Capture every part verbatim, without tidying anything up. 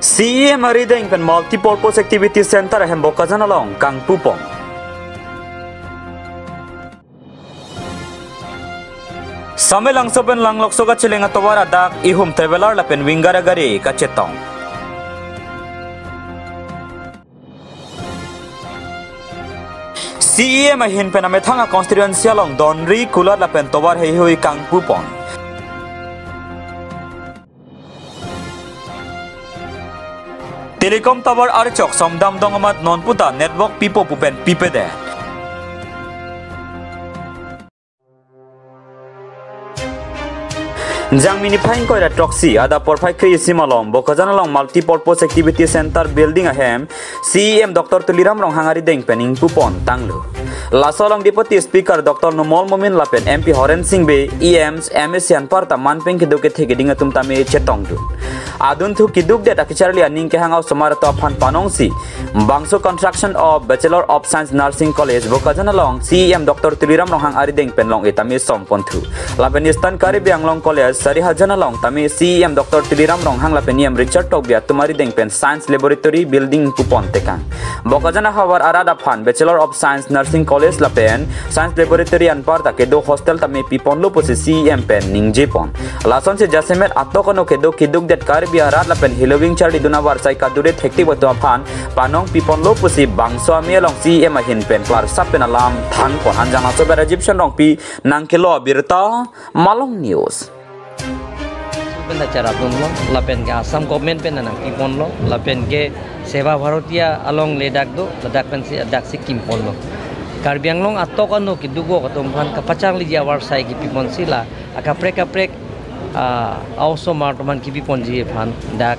C E M arideng pen Multipurpose Activity Center ahem Bokajan along kangpupon. Samelangso pen Langlokso kacheleng atovar adak ihum traveler lapen winger agari kachetong. C E M ahin pen amethang a constituency along donri kulat lapen tovar heihui kangpupon. Telecom tower archok somdam dong amat non puta network pipo pu pen pipedet. Jangmi niphai ingkoi ra throksi adap porphai kre-isi malom Bokajan along Multipurpose Activity Center building ahem C E M Doctor Tuliram Ronghang arideng pen ingpupon tanglo. Laso along Deputy Speaker Doctor Numal Momin lapen M P Horen Sing Bey, E Ms, M A C anparta manpeng kedo kethe keding atum tame chetongdun. Adunthu kedukdet akecharli aning kehang a-osomar atum aphan panongsi bangso construction of Bachelor of Science Nursing College Bokajan along C E M Doctor Tuliram Ronghang arideng pen long-e tame songponthu. Lapen Eastern Karbi Anglong College Sarihajan along tame C E M Doctor Tuliram Ronghang lapen E M Richard Tokbi atum arideng pen Science Laboratory Building pupon tekang. Bokajan ahavar arat aphan Bachelor of Science Nursing College lapen Science Laboratory anparta kedo hostel tame piponlo pusi C E M pen ningjepon. Lasonsi jasemet atok ano kedo kedukdet Karbi arat lapen heloving charlidun avarsai kadure thektik atum aphan panong piponlo pusi bangso amei along C E M ahin pen klarsap pen alam thangpon. Hanjang asober Egyptian Rongpi nangkelo abirta Malong News. Pen ta charap dunlo, lapen ke Assam government pen nangpiponlo, lapen ke Seva Bharati along le dak do, ladak pensi, daksi kimponlo. Karbi Anglong atok ano keduk atum aphan kapacharliji avarsai kipiponsi la akaprek kaprek, ah, a-osomar atum aphan kipiponji aphan dak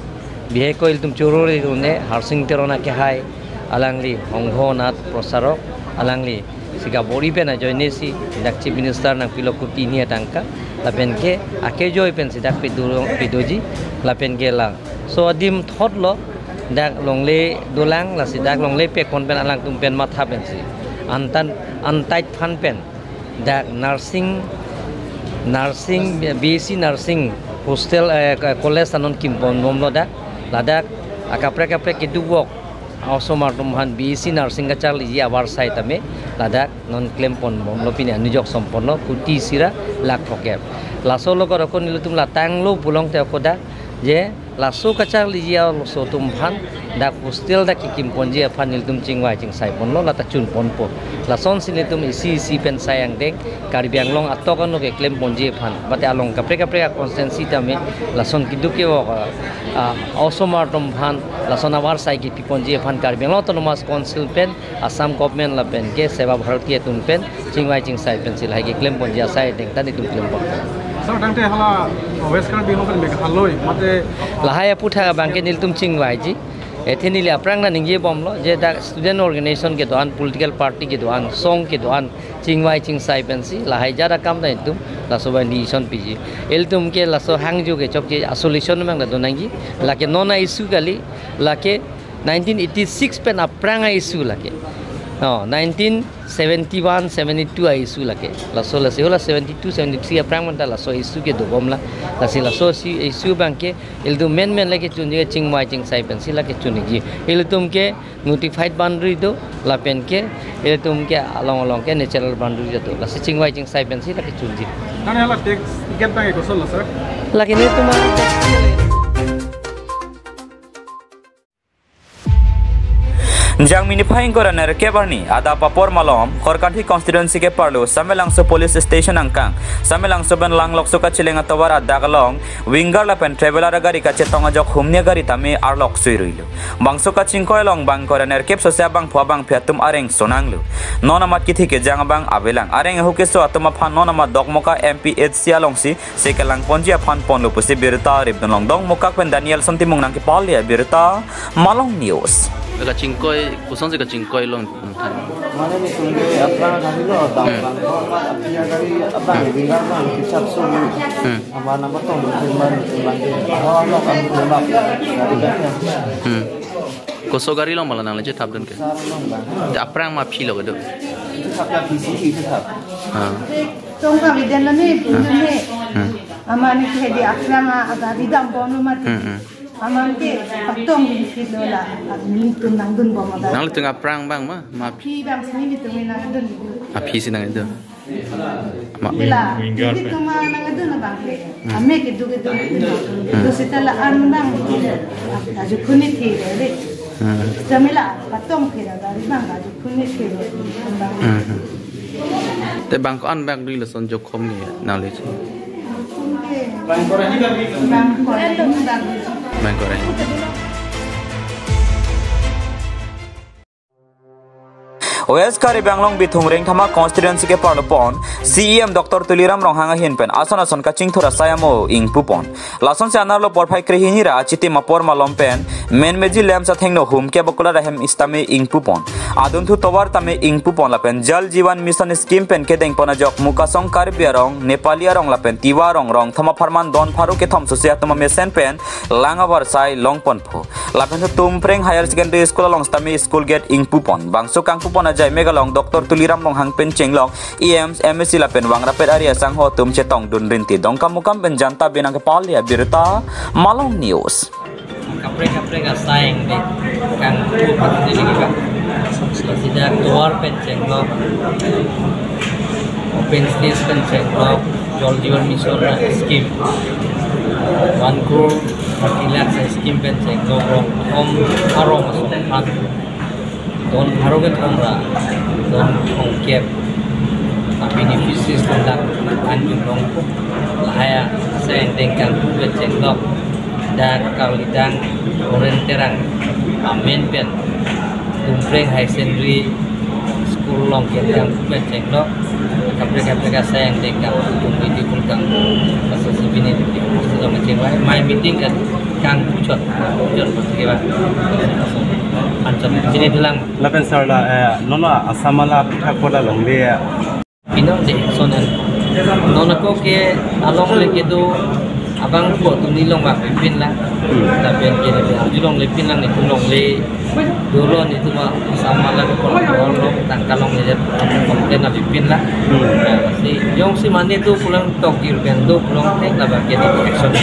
bihek ko ilitum choro-re dun-e, Harsing Teron akehai, alangli Hongho Nath Prosarok, alangli si kabor-i pen ajoinesi dak Chief Minister nangpilo kuti hini atangka, lapen ke akejoi pensi dak pido, pidoji, lapen ke la so adim thotlo, dak longle dolang, lasi dak longle pekon pen alangtum pen matha pensi antan antait phan pen dak nursing, nursing, B S C nursing hostel, eh, college anon kimponbomlo dak. Ladak akaprek kaprek keduk a-osomar atum aphan B S C nursing kacharliji avarsai tame ladak non klemponbomlo, pini anujok somponlo, kuti isi ra lakh throkkep. Laso lo korokon ilitum la tanglo pulote ako dak je laso kacharliji a-oso atum aphan dak hostel dak kikimponji aphan ilitum chingvai chingsaiponlo, lata chunponpo. Lasonsi ilitum isi isi pen sai angdeng Karbi Anglong atok ano keklemponji aphan, mate along kaprek kaprek a-constituency tame lason keduk kevok, ah, a-osomar atum aphan lason avarsai kipiponji aphan Karbi Anglong Autonomous Council pen, Assam government lapen ke Seva Bharati atum pen chingvai chingsai pensi lahai keklemponji asai dengtan itum klempon. Sir, tangte hala West Karbi Anglong pen Meghalaya mate lahai aputhak abang ke nelitum chingvaiji. Athe neli aphrang nangningjebomlo je dak student organization kedo-an, political party kedo-an, song kedo-an chingvai chingsai pensi lahai ajat akam ta itum laso abang decision piji. Ilitum ke laso hangjo ke chokche a-solution mang ta donangji. Lake non a-issue kali, lake nineteen eighty-six pen aphrang a-issue lake. Oh, nineteen seventy-one, seventy-two a-issue lake. Laso lasi hala seventy-two, seventy-three aphrang pen ta laso issue kedobomlo. Lasi laso si issue abang ke ilitum menmen lake chunji, chingvai chingsai pensi lake chunji. Ilitum ke notified boundary do, lapen ke ilitum ke along along ke natural boundary do. Lasi chingvai chingsai pensi lake chunji. Nang hala tax ticket abang ke kosonlo, sir? Lake nelitum a-tax Jangmi niphai ingkoi ra nerkep arni adap apor malom Korkanthi constituency keparlo Samelangso police station angkang, Samelangso pen Langlokso kacheleng atovar adak along winger lapen traveler agari kachetong ajok humni agari tame arlok suiruilo. Bangso kachingkoi along bang ingkoi ra nerkep sose abangphu abangphi atum areng sonanglo. Non amat kethe kejang abang avelang. Areng ahu keso atum aphan non amat Dokmoka M P H C alongsi se kelangponji aphan ponlo pusi birta ripdun long. Dokmoka pen Danielson Timung nangkepale abirta, Malong News. Kachingkoi, kosonsi kachingkoi long. Mane nelitum ke aphrang kali lo, dam Hmm. bang, api agari abang, Hmm. winger abang, hisap so. Hmm. Ama nama tong, bang, bang, bang, hawa lo kan, bang. Hmm. Koso gari long ma la nangleje thapdun ke? Sar long bang. Te aphrang ma aphi lo kedo? Itu thap ya, P C itu thap. Ha. Tong kali den lo ni, bin lo ni. Hmm. Ama ni ke di aphrang a, agari dambomlo mati. Hmm, hmm. Aman ke patong di kilo la, nelitum nangdun bom ada. Nanglitum aphrang abang ma, ma aphi abang si nelitum nangdun. Aphi si nangdun. Ma ila, nelitum nangdun abang ke. Hmm. Ame ke du ke du ke du. Hmm. Du seta la an abang. Aju khuni thi re. Hmm. Jamila patong thi ra dari abang aju khuni thi re. Hmm. Te bang ko-an bag dui lason jokhom ke nangli si. Bang ko-an bag. Bang ko-an. West Karbi Anglong Bithung Rengthama constituency ke parlopon C E M Doctor Tuliram Ronghang ahin pen ason ason kachingthur asai amo ingpupon. Lasonsi anerlo porphai krehini ra achitim apor malom pen menmeji lamps athengno hum ke bakula dahem istame ingpupon. Adunthu tovar tame ingpupon lapen Jal Jeevan Mission scheme pen kedengpon ajok Mukasong Karbi arong, Nepali arong lapen Tiwa arong rong thom apharman don pharo kethom sose atum amesen pen lang avarsai longponpo. Lapen Tumpreng Higher Secondary School along sitame school gate ingpupon. Bangso kangpupon ajai mek along Doctor Tuliram Ronghang pen chenglok E M, M A C lapen vangrapet ari asangho atum chetongdun rinti. Dongkamukam pen Janta Binang kepali abirta Malong News. Kaprek kaprek asai ingdeng kangpu pati lagi ka. Sida tovar pen chenglok, open space pen chenglok, Jal Jeevan Mission scheme, one crore thirty lakhs scheme pen chenglok, rong thom arong ason aphan don pharo kethom ra don thomkep a beneficiaries atum dak nangphan jumlongpo. Lahai asai ingdeng kangpu pen chenglok, dak Karlidang Oren Terang amen pen Tumpreng Higher Secondary School along ke kangpu pen chenglok, kaprek kaprek asai ingdeng kangpu tum di pul kangpu, masa si bini di pul si dong chengwai, mai meeting kan kangpu chot, kangpu chot pasti ke ba. Anchot sini tulang. Lapen sir la, eh, non la Assam la pithak koda longle ya. Pinang de sonen. Non ako ke alongle kedo abang ko tuni long ba pipin la. Hmm. Lapen ke ne arjulongle pin lang ne kulongle. Dolo netum Assam la ko lo tangka longle je complain na pipin la. Hmm. Ya, si jongsi mane tu pulang tok jir pen tu pulang tek la ba ke ne action.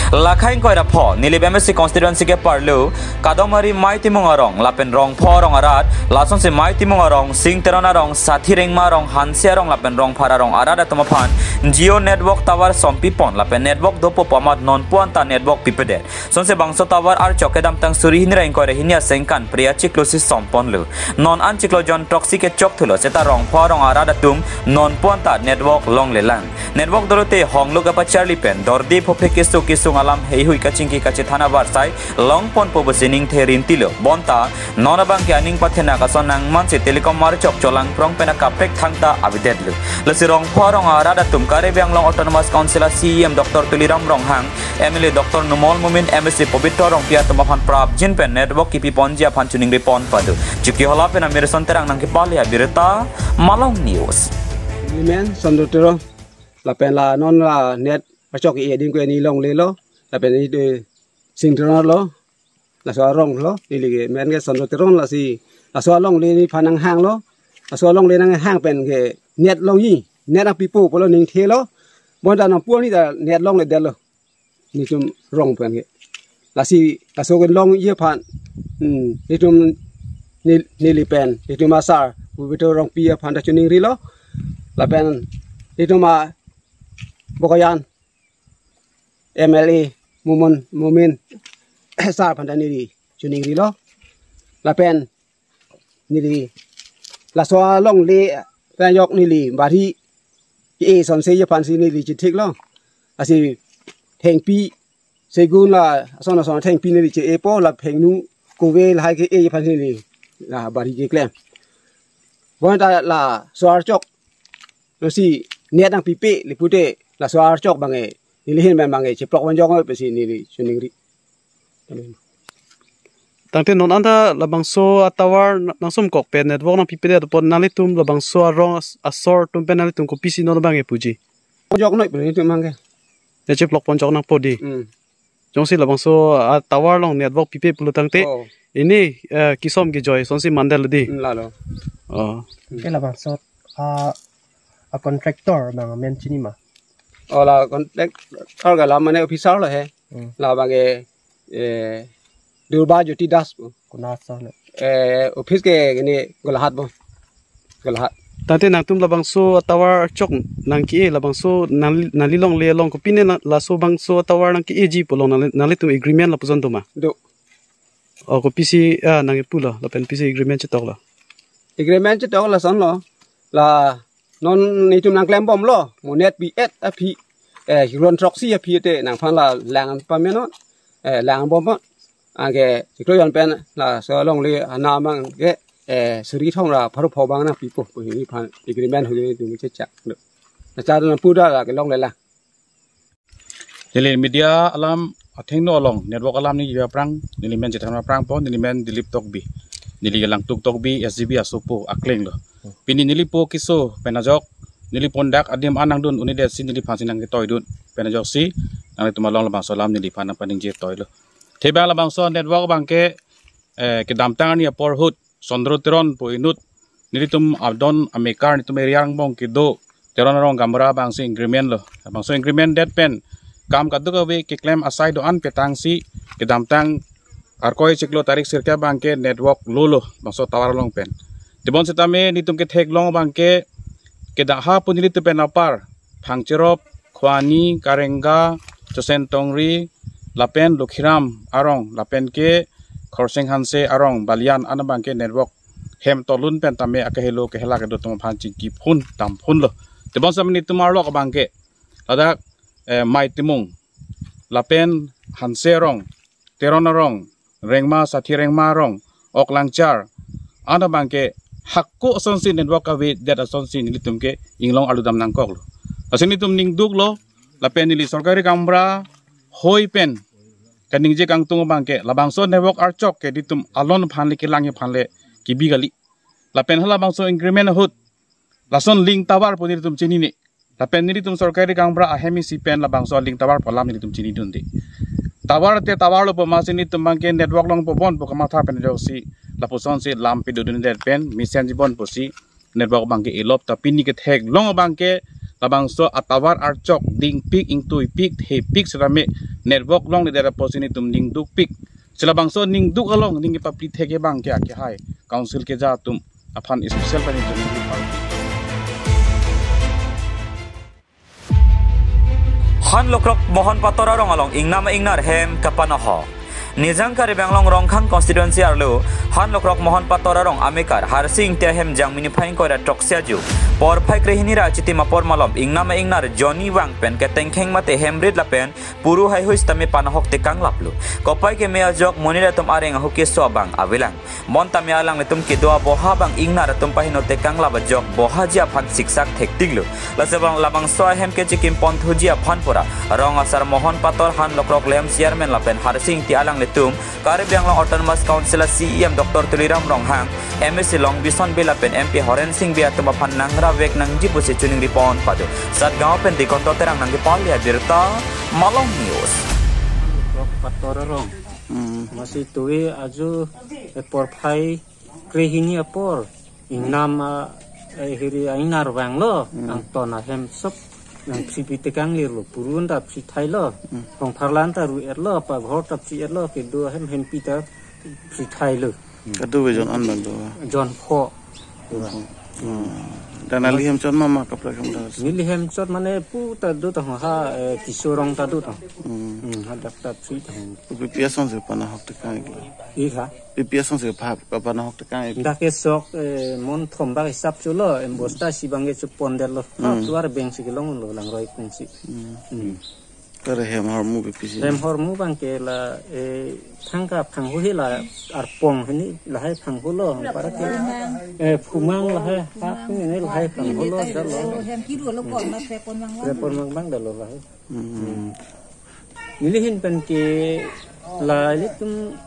Lakhai ingkoi ra pho, Nilip M A C constituency ke parlo, Kadomari Mei Timung arong, lapen Rongpho arong arat, lasonsi Mei Timung arong, Sing Teron arong, Sathi Rengma arong, Hanse arong, lapen Rongphar arong arat atum aphan Jio network tower sompipon, lapen network dopo pu amat nonpu anta network pipedet. Sonsi bangso tower archok kedamtang suri hini ra ingkoi ra hini asengkan Priya chiklo si somponlo. Non an chiklo jon throksi kechok thulo, seta Rongpho arong arat atum nonpu anta network longlelang. Network dolote hongluk apacharli pen dordi phophe keso kesung alam heihui kachingki kachethan avarsai longponpo pusi ningthe rintilo. Bonta non abang ke aning pathenak ason nangmansi telecom archok cholangprong pen akaprek thangta avedetlo. Lasi Rongpho arong arat atum Karbi Anglong Autonomous Council a C E M Doctor Tuliram Ronghang, M L A Doctor Numal Momin, M A C Pobitro Rongpi atum aphan prapjin pen network kipiponji aphan choningri pon pado. Chuki hola pen Amirson Terang nangkepali abirta, Malong News. Ni men Sondro Teron, lapen la non la net achok e ding ko ni longlelo, lapen ni de Sing Teron lo, laso arong lo, neli ke men ke Sondro Teron lasi, laso alongle nephan nanghanglo, laso alongle nanghang pen ke net longji, net nangpipo pulo ningthelo, bonta nangpu ni ta net longledetlo. Netum rong pen ke. Lasi laso kelongji aphan, hmm, netum nel-, neli pen, netum asar, Pobitro Rongpi aphan ta choningrilo. Lapen netum a Bokajan M L A Numal Momin sar aphan ta neli choningrilo. Lapen neli laso alongle pen ajok neli bari ke-e sonseji aphansi neli chethiklo. Lasi thengpi segun la ason ason thengpi neli che-epo, la phengnu kove lahai ke-e aphansi neli la bari keklem. Bonta laso archok lasi net nangpipe le pute laso archok abang ke neli ahin pen abang ke cheplok vanjok pusi neli choningri. Tangte non anta labangso a tower na-, nangsomkok pen network nangpipedet apot nanglitum labangso arong as-, asor atum pen nanglitum kopisi non abang kepuji? Ponjok noi pen netum abang ke. Ya cheplok ponjok nangpo di. Hmm. Jongsi labangso a tower along network pipe pulo tangte. Oh. Ini, eh, kisom kijoi asonsi mandetlo di. Hmm, lalo. Oh. Ke labangso a, a contractor abang amen chini ma? Oh, la contractor ke la mane officer lo he. Hmm. Labang ke, eh, Durba Jyoti Das pu. Konat asor lo? Eh, office ke ini Golaghat pu. Golaghat. Tangte nangtum labangso atovar chok nangke-e, labangso nangli, nangli longle along kopine na, laso bangso atovar nangke-eji pu along nangli, nanglitum agreement lapuson do ma? Do. Oh, kopisi, ah, nangkepu lo, lapen pisi agreement chetok lo? Agreement chetok lason lo. La non netum nangklembomlo, monit pi-et aphi, eh, hiron throksi aphi te nangphan la lang pamenon, eh, langbomnon. Anke chiklo jon pen laso longle anam abang ke, eh, suri thong ra pharo pho abang nangpipo pu hini phan agreement hini netum chechak. Nachar nangpu da la kelongle la. Neli media alam athengno along network alam neli aphrang, neli men Chethan Aphrang po, neli men Dilip Tokbi. Neli ke Langtuk Tokbi S G B asopo akleng lo. Pini neli po keso pen ajok, neli pondak adim an nangdun unidetsi neliphansi nangketoidun pen ajoksi nanglitum along labangso alam neliphan nangpaningje toilo. Thebang labangso network abang ke, eh, kedamtang arni apor ahut Chandra Teron pu inut nelitum adon amekar netum area angbong kedo Teron arong Gamra abangsi agreement lo. Labangso agreement det pen kam kadokave keklem asai do-an petangsi kedamtang Arkoi chiklo tarik sirkep abang ke network lolo bangso tower along pen. Tebon setame netum ketheklong abang ke kedaha pu nelitum pen apar Phangcherop, Khwani, Karenga, Chosentongri, lapen Lokhiram arong, lapen ke Khorsing Hanse arong, Balian an abang ke network hem tolun pen tame akehelo kehela kedo atum aphan chingki phun dam phun lo. Tebon setame netum arlok abang ke ladak, eh, Mai Timung, lapen Hanse arong, Teron arong, Rengma, Sathi Rengma arong, Ok Langchar an abang ke hako asonsi network avedet asonsi nelitum ke inglong arlu dam nangkoklo. Lasi netum ningduklo, lapen neli sorkari gaonbura hoi pen kaningje kangtung abang ke labangso network archok ke netum alon aphan le kelang aphan le kebi kali. Lapen halabangso agreement ahut lason link tower pu netum chinine. Lapen nelitum sorkari gaonbura ahem isi pen labangso link tower pu alam nelitum chinidunde. Tower te tower lo pu amatsi netum abang ke network long pu bon pu kamatha pen ajoksi lapusonsi lam pidodundet pen mesenji bon pusi network abang ke elop, tapi neli ketheklong abang ke labangso atower archok dingpik, ingtuipik, thepik setame network longledet apotsi netum ningdukpik. Si labangso ningduk along ning kepapli thek abang ke akehai council keja atum aphan special pen netum ningduk pal. Han Lokrok Mohon Pator arong along ingnam ingnar hem kapanohok. Nijang Karbi Anglong Rongkhang constituency arlo Han Lokrok Mohon Pator arong amekar Harsing Ingti ahem Jangmi niphai ingkoi ra throksi ajo porphai krehini ra achitim apor malom ingnam ingnar jonni vang pen ketengkheng mate hem rit lapen puru haihui setame panohok tekang laplo. Kopai keme ajok monit atum areng ahu keso abang avelang. Bonta me alanglitum kedo aboha abang ingnar atum paheno tekang lap ajok bohaji aphan siksak thektiklo. Lasi abang labangso ahem kechikim ponthuji aphan pura rong asar Mohon Pator, Han Lokrok Lehem chairman lapen Harsing Ingti alanglitum Karbi Anglong Autonomous Council a C E M Doctor Tuliram Ronghang, M A C Longbison Bey lapen M P Horensing Bey atum aphan nangrap vek nangji pusi choningri pon pado. Satgaon pen Dikonto Terang nangkepale abirta, Malong News. Lokrok Pator arong. Hmm. Amatsi tuwe ajo, eh, porphai krehini apor ingnam, ah, eh, hiri ingnar vanglo, hmm, angton ahem sok nangphi pi tekang lirlo, purun ta phi thailo, hmm, hongpharlan ta ru-etlo, paghor ta phi-etlo, kedo ahem hempi ta phi thailo. Kadokave jon an abang do? Jon pho. Hmm. Dan neli hem chot mama kaprek hem do? Neli hem chot mane pu ta do ta ha, eh, keso arong ta do ta. Hmm. Hmm, hadak ta phi ta. Pi pi asonsi panohok tekang iklo? Ih ha? Pi pi asonsi pha, panohok tekang iklo? Dak ke sok, eh, mon thom bak hisap cholo, em bosta isi abang ke chepondetlo. Hmm. Tuar beng si kelonglo, langroi kung si. Hmm. Hmm. Kare hem ahormu pi pi si? Hem ahormu abang ke la, eh, thangka phanghu hi la arpong hini lahai phanghulo, para ke, eh, phumang lahai hap hini lahai phanghulo, dalo. Hem kiru lo pon mas repon mang mang. Repon mang mang dalo lahai. Hmm. Hmm. Neli ahin pen ke la ilitum,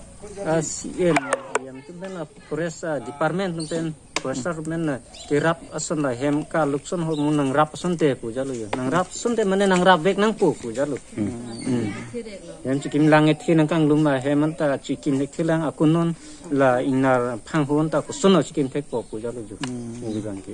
ah, C M, yang tum pen la forest, ah, department tum pen, forest department na kerap ason la hem kaluk ason ahormu nangrap asonte pu jalo ya. Nangrap asonte mane nangrap vek nangpo pu jalo. Hmm. Hmm. Hem chikim lang ethi nangkanglum la hem anta chikim ethi lang akunnon la ingnar phanghu anta koson chikim thekpo pu jalo jo. Hmm. Neli abang ke.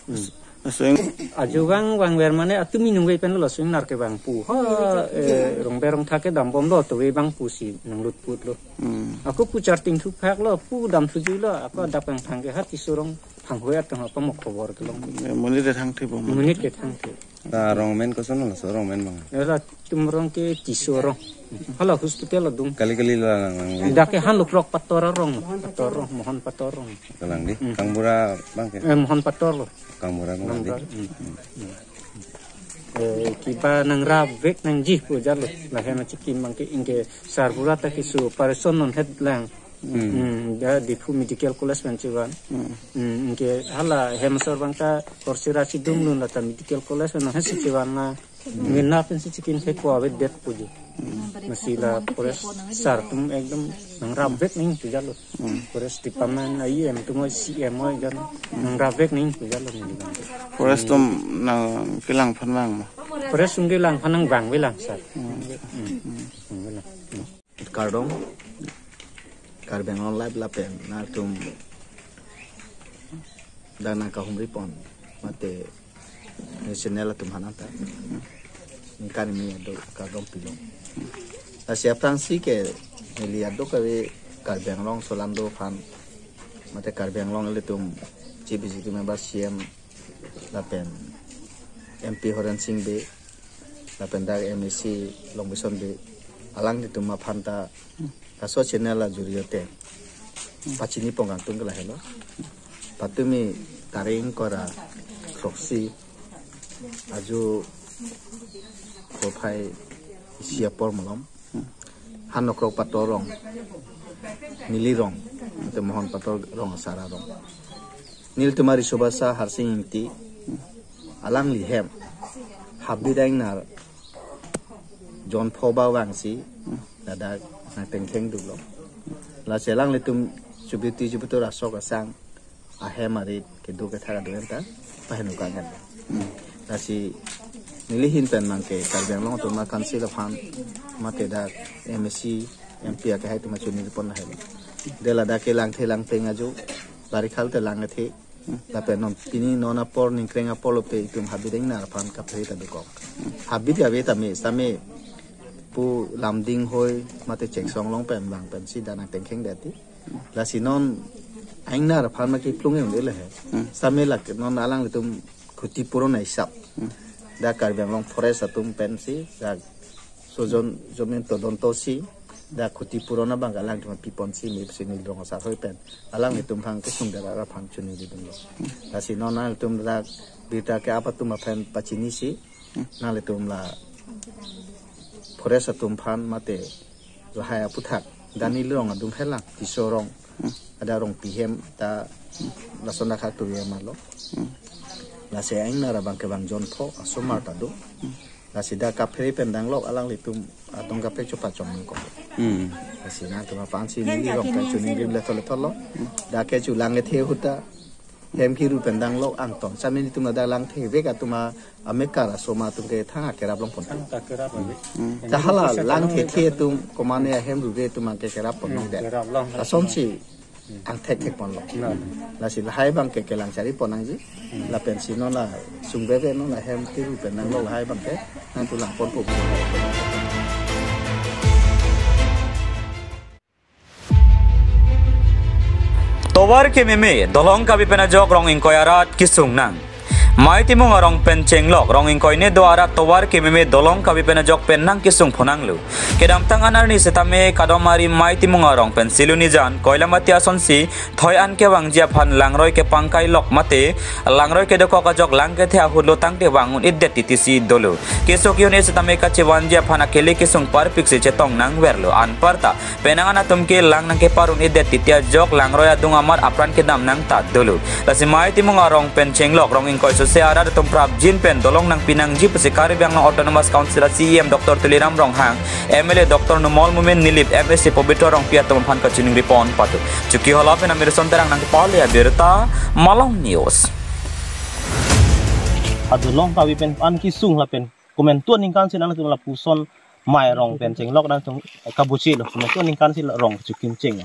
Hmm. Laso ing- Ajo vang vangver mane atumi nungve pen lo, laso ingnar ke vangpo. Ha, eh, rongber rongtha kedam bomlo, to ve vangpo si nanglut putlo. Hmm. Ako pu charting thuphak lo, pu dam thuji lo, ako adap kangthang ke ha Tisso rong phanghoya tong apa mo khobor kelong. Ya, monit ke thangthe bo, monit ke thangthe. Ta rong men koson lo, laso rong men bang? Era tum rong ke Tisso rong. Hala hospital adung. Kali kali lo lang lang. Dak ke han Lukrok Pator rong, Pator rong, Mohon Pator rong. Kalang di. Hmm. Kangbura bang ke? Eh, Mohon Pator lo. Kangbura bang di. Kangbura. Hmm. Eh, kiba nangrap vek nangji pu jalo. Lahen achikim bang ke ingke sarbura ta kisu parison non het lang. Hmm. Hmm, ya Diphu Medical College pen chevan. Hmm. Hmm, ingke hala hem asor bang ta korsira chidum lun lata Medical College pen non het si chevan na. Hmm. Ngena pen si chikin ke ko ave det puji. Hmm. Masi la forest sar atum ekdom nangrap vek ning pu jalo. Hmm. Forest department ai em atum oi C M oi jan nangrap vek ning pu jalo ni. Forest atum nangkelang aphan vang ma? Forest atum kelang aphan nangvangve lang sar. Hmm. Hmm. Hmm. Kardom, Karbi Anglong Live lapen nangtum dak nangkahumri pon mate news channel atum aphan ta ningkan hini aduk kardom pilo. Lasi aphrangsi ke neli aduk kave Karbi Anglong solando aphan mate Karbi Anglong ilitum Chief Executive Member C M lapen M P Horen Sing Bey lapen dak M A C Longbison Bey, alanglitum aphan ta laso channel ajuri te pachini pon kangtung ke lahelo. Patumi tarik ingkoi ra throksi ajo kophai isi apor malom. Han Lukrok Pator rong, neli rong, ate Mohon Pator rong asar arong. Nelitum ariso abangsa Harsing Ingti, alangli hem, habit ingnar, jon pho ba vangsi, ladak nangtengtheng duklo. Lasi alanglitum chubiti chubitur asok asang, ahem arit kedo kethak aduk anta paheno kangen. Hmm. Lasi neli ahin pen bang ke Karbi Anglong Autonomous Council aphan mate dak M A C, M P akehai atum chuningri pon lahelo. Dela dak ke langthe langteng ajo, bari khal te lang athe. Hmm. Lapen non pini non apor ningkreng apor lote itum habit ingnar aphan kaphere ta dokok. Hmm. Habit ya ve tame same pu Lumding hoi mate Cheksong along pen bang pensi dak nangtengtheng det ti. Lasi non ingnar aphan ma kiplung un-e le he. Hmm. Same lake non alanglitum khutipuron hisap. Hmm. Dak Karbi Anglong Forest atum pensi dak sojon jomin todonto si dak khutipuron abang alangtum piponsi me si neli rong asar hoi pen alanglitum aphan kesung dara aphan chuningri dunlo. Lasi non alanglitum dak birta ke-ap atum aphan pachinisi, hmm, nanglitum la forest atum aphan mate lahai aputhak dak neli rong adung helang Tisso rong, hmm, ada rongpi hem ta lason dak akhak turi hem arlo. Hmm. Lasi ingnar abang ke bang jon pho asomar ta do. Hmm. Lasi dak kaphere pen danglok alanglitum adong kaprek chopachong nangkok. Hmm. Lasi nangtum aphansi neli rong pen chuningri letho letho lo. Hmm. Dak ke chulang ethe ahut ta hem kiru pen danglok angton. Same nelitum ladak langthe vek atum amekar asomar atum ke thang akerap longpon. Thang akerap ave. Hmm. Ta hala langthe the atum komane ahem ruve atum ke kerap pon, hmm, nang det. Kerap long. Lasonsi angthek thek ponlo. Na. Lasi lahai abang ke kelang chari pon nangji. Hmm. Lapensi non la sungveve non la hem kiru pen danglok lahai abang ke nangtum lang ponpo. Tovar kememe, dolong kabi pen ajok rong ingkoi arat kesung nang. Mai Timung arong pen chenglok, rong ingkoi ne do arat tovar kememe dolong kabi pen ajok pen nangkesung phonanglo. Kedamtang an arni setame kadom ari Mai Timung arong pen Silonijan, Koilamati asonsi, thoi an kevangji aphan langroi kepangkai lok mate, langroi kedokok ajok lang kethe ahut lo tangte vang un-edet titi si dolo. Keso ke-un-e setame kachevanji aphan akele kesung parpik si chetong nangverlo anparta. Penang an atum ke lang nangkepar un-edet titi ajok langroi adung amat apran kedam nang ta dolo. Lasi Mai Timung arong pen chenglok rong ingkoi sose arat atum prapjin pen dolong nangpi nangji pusi Karbi Anglong Autonomous Council a C E M Doctor Tuliram Ronghang, M L A Doctor Numal Momin Nilip, M A C Pobitro Rongpi atum aphan kachiningri pon patu. Chokihola pen Amirson Terang nangkepale abirta, Malong News. Adolong kabi pen an kesung lapen komantu aningkan si nangtum lapuson Mai arong pen chenglok nangtum kabuchi lo, komantu aningkan si rong kechokim cheng.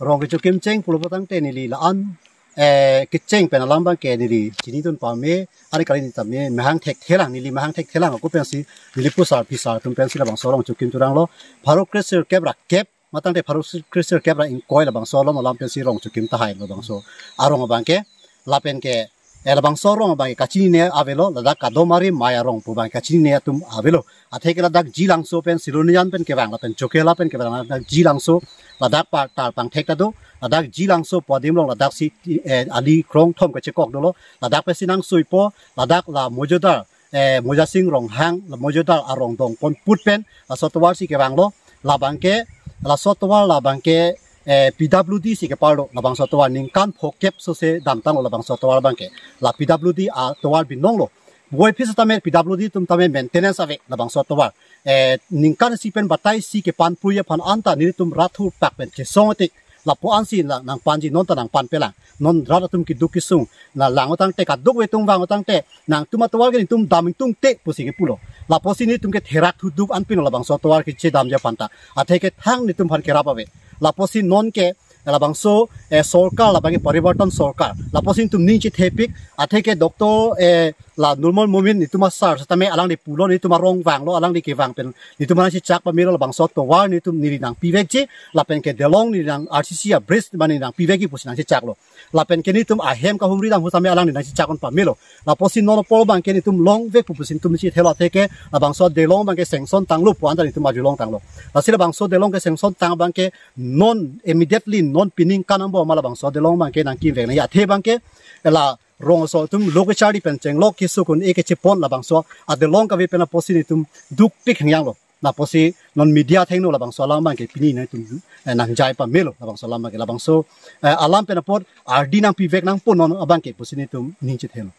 Rong kechokim cheng pulo patang te neli la-an eh, kecheng pen alam abangke neli chinidun pame, ari kali neli tame mahang thekthelang, neli mahang thekthelang ako pensi, neli pusar phisar atum pensi labangso arong chokim choranglo. Pharo kresirkep ra kep, matangte pharo kresirkep ra ingkoi labangso along alam pensi arong chokim tahai labangso arong abangke, lapen ke, eh, labangso arong abangke kachinine avelo, ladak Kadomari Mai arong pu abang kachinine atum avelo. Atheke ladak Jilangso pen Silonijan pen kevang lapen Chokihola pen kevang ladak Jilangso, ladak pa tarpang thek ta do, ladak Jilangso pu adim along ladak si, eh, ali krongthom kachekok dolo, ladak pensi nangsoipo, ladak la Mojodar, eh, Mojasing Ronghang, la Mojodar arong dongpon put pen, laso tovar si kevanglo, labangke, laso tovar labangke, eh, P W D si keparlo, labangso tovar ningkan phokep sose damtanglo labangso tovar abangke, la P W D atovar binonglo. Puvoiphit setame P W D atum tame maintenance ave labangso tovar. Eh, ningkan isi pen batai isi kepanpui aphan anta nelitum rat thurpak pen chesong ete. Lapu ansi la nangpanji non ta nangpanpelang. Non rat atum keduk kesung. La lang-o tangte kadokave atum vang-o tangte nangtum atovar ke netum dam ingtungte pusi kepulo. Lapusi netum ke therak thuduk anpin labangso tovar kechedamji aphanta. Atheke thang netum aphan kerap ave. Lapusi non ke labangso, eh, sorkar, labangke parivartan sorkar. Lapusi netum ning chethepik, atheke doctor, eh, la Nurmal Momin netum asar setame alangli pulo, netum arong vanglo, alangli kevang pen netum aphan nangchechak pamelo, labangso tovar netum neli nangpivekji, lapen ke Delong neli nang R C C a bridge mane nangpivekji pusi nangchechaklo. Lapen ke netum ahem kahumri dam hu setame alangli nangchechak-un pamelo. Lapusi non apor abangke netum longvek pu pusi netum chethelo, atheke labangso Delong abangke sanction tanglo pu anta netum arjulong tanglo. Lasi labangso Delong ke sanction tang abangke non immediately non pining kanang bo ma labangso Delong abangke nangkimvek nangji athe abangke la rongso atum lo kacharli pen chenglok kesung un-e kachepon labangso aDelong kave pen apotsi netum dukpik hangyanglo. Lapusi non media athengno labangso alam abangke pini netum, eh, nangjai pamelo labangso alam abangke, labangso, eh, alam pen apot ardi nangpivek nangpo non abangke pusi netum ning chethelo.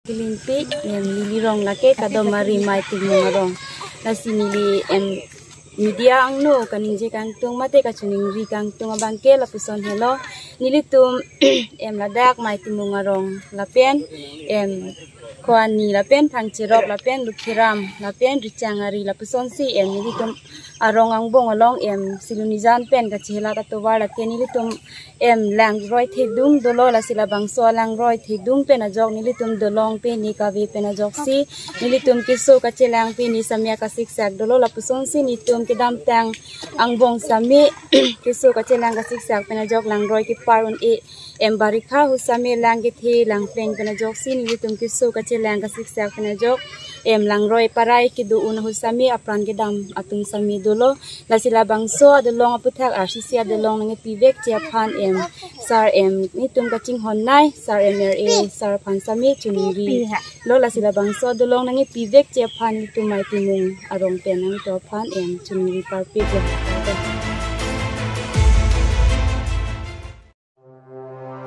Kilimpi, em, neli rong lake Kadomari Mai Timung arong. Lasi neli, em, media angno kaningje kangtung mate kachiningri kangtung abangke lapuson helo. Nelitum, em, ladak Mai Timung arong lapen, em, Khoni lapen Phangcherok lapen Lukhiram lapen Richangari lapusonsi, em, nelitum arong angbong along, em, Silonijan pen kachehelat atovar lake nelitum, em, langroi thedung dolo, lasi labangso langroi thedung pen ajok nelitum Delong pini kave pen ajoksi nelitum keso kachelang pini setame kasiksak dolo, lapusonsi netum kedamtang angbong setame keso kachelang kasiksak pen ajok langroi kepar un-e, em, barikha hu setame lang kethe langpleng pen ajoksi nelitum keso kachelang kasiksak pen ajok, em, langroi parai kedo un hu setame apran kedam atum setame dolo. Lasi labangso aDelong aputhak R C C aDelong nangkepivekji aphan, em, sir, em, netum kachinghon nei, sir M R A, sir aphan setame chiningri lo, lasi labangso aDelong nangkepivekji aphan netum Mai Timung arong pen nangto aphan, em, chiningri parpikji.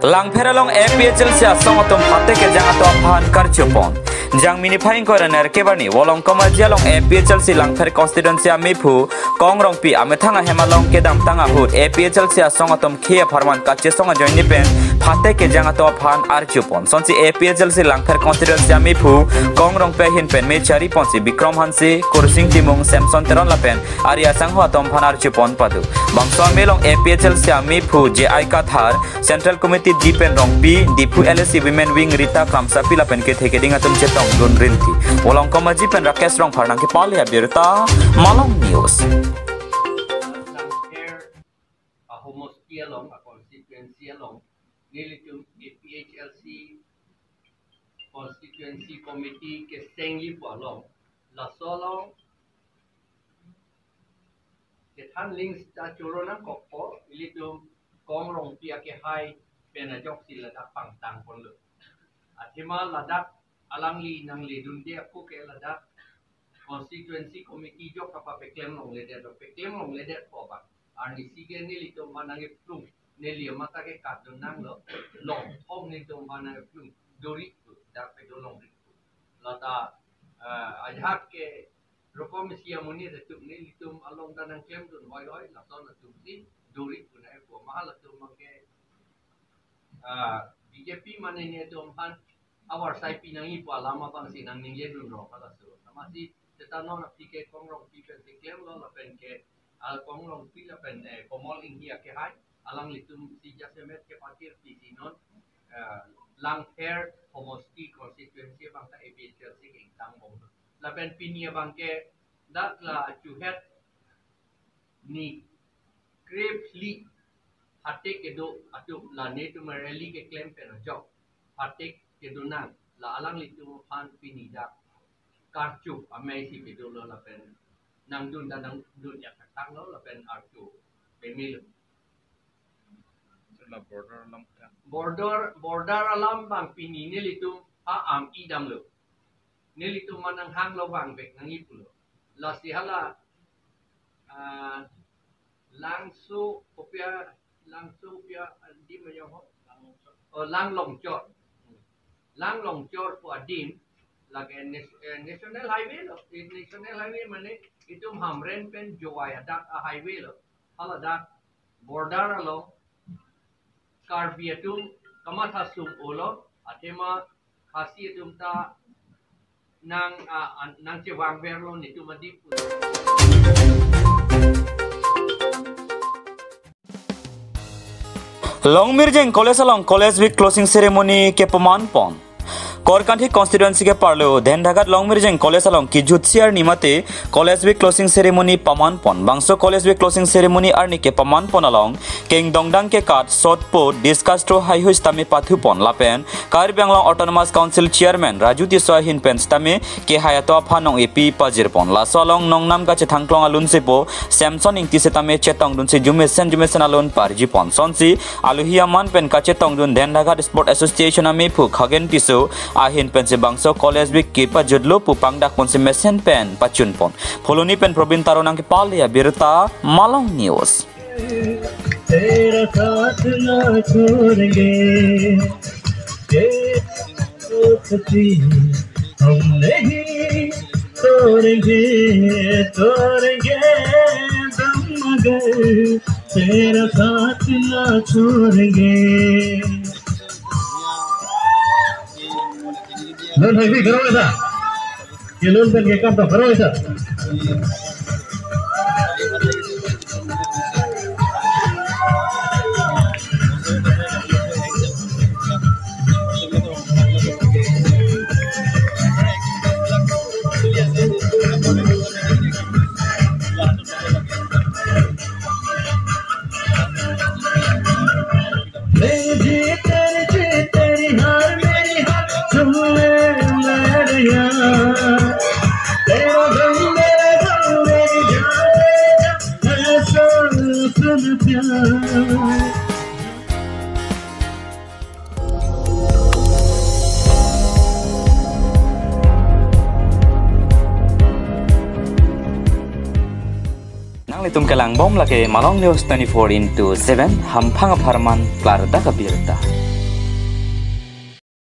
Langpher along A P H L C asong atum phate kejang atum aphan karjupon. Jangmi niphai ingkoi ra nerkep arni Volongkom Aji along A P H L C Langpher constituency amephu Kong Rongpi amethang ahem along kedamtang ahut A P H L C asong atum khei apharman kachesong ajoine pen phate kejang atum aphan arjupon. Sonsi A P H L C Langpher constituency amephu Kong Rongpi ahin pen me chariponsi Bikrom Hanse, Kursing Timung, Samson Teron lapen Arya Sangho atum aphan arjupon pado. Bangso ame along A P H L C amephu J I Kathar, Central Committee D Pen Rongpi, Diphu L A C Women Wing Rita Kramsapi lapen kethe keding atum chetongdun rinti. Volongkom Aji pen Rakesh Rongphar nangkepale abirta, Malong News. Langpher ahomosti along, a constituency along, nelitum A P H L C constituency committee kesengji pu along, laso along kethan ling sita choro nangkokpo, ilitum Kong Rongpi akehai pen ajoksi ladak pangtangponlo. Athema ladak alangli nangledunde ako ke ladak constituency committee jok kapapeklem longledet, peklem longledetpo abang. Arnisi ke nelitum aphan nangkeplung, neli amat ta ke katdun nanglo, longthom nelitum aphan nangkeplung, dorik tu, dak pedo longrik tu. Lata, eh, ajahak ke rokom isi amonit atum nelitum along ta nangklemdun hoihoi, lason atumsi dorik pu nangkepu, mahal atum abangke, ah, B J P mane netum aphan avarsai pi nangji pu alam abangsi nangningjedun rong halaso. Amatsi seta non aphi ke Kong Rongpi pen klemlo lapen ke, ah, Kong Rongpi lapen, eh, Komol Inghi akehai, alanglitum si jasemet kepatir pisi non, eh, Langpher Homosti constituency abang ta A P H L C ke ingtang bom. Lapen pini abang ke dak la chuhet ni krepli hatek kedo atum la netum rally keklem pen ajok hatek kedo nang la alanglitum aphan pini dak karchuk amei si kedo lo lapen nangdun ta nangdun ya kathang lo lapen archuk pemil. Sila border alam kan. Border, border alam abang pini nelitum a am idam lo. Nelitum manang hang lo bang bek nang ipulo. Lasi hala, ah, Langso kopia, Langso kopia, ah, di mayong ho. Oh, Langlongchor. Langlongchor pu adim, lake nas-, eh, National Highway lo. Eh, National Highway mane itum Hamren pen Jowai adak a highway lo. Hala dak border along Karbi atum kamatha sum olo, athema Khasi atum ta nang, ah, an-, nangchevang verlo netum adim. Longmirjeng College along College Week closing ceremony kepaman pon. Korkanthi constituency ke parlo, Dhendaghat Longmirjeng College along kejutsi arni mate College Week closing ceremony paman pon. Bangso College Week closing ceremony arni kepaman pon along kengdongdang kekat sotpo discuss through haihui sitame pathu pon lapen Karbi Anglong Autonomous Council Chairman Raju Tisso ahin pen sitame kehai atum aphan nong-epi pajir pon. Laso along nongnam kachethangklong alun sepo Samson Ingti sitame chetongdunsi jumesen jumesen alun parji pon. Sonsi alohi aman pen kachetongdun Dhendaghat Sport Association amephu Khagen Tisso ahin pensi bangso College Week kepajutlo pu pangdak ponsi mesen pen pachun pon. Phuloni pen Probin Taro nangkepale abirta, Malong News. तेरा साथ ना छोड़ेंगे, तेरा दोस्ती हम नहीं तोड़ेंगे, तोड़ेंगे दम मगर तेरा साथ ना छोड़ेंगे। Lun hai bi karo sa. Kelun pen kekap ta karo sa. मेरी जीत तेरी जीत, तेरी हार मेरी हार, सुन ले मेरे यार। तेरा गम मेरा गम, मेरी जान मेरा जान, ऐसा सुन प्यार। Nanglitum kelang bom lake Malong News twenty-four into seven, hamphang apharman klardak abirta.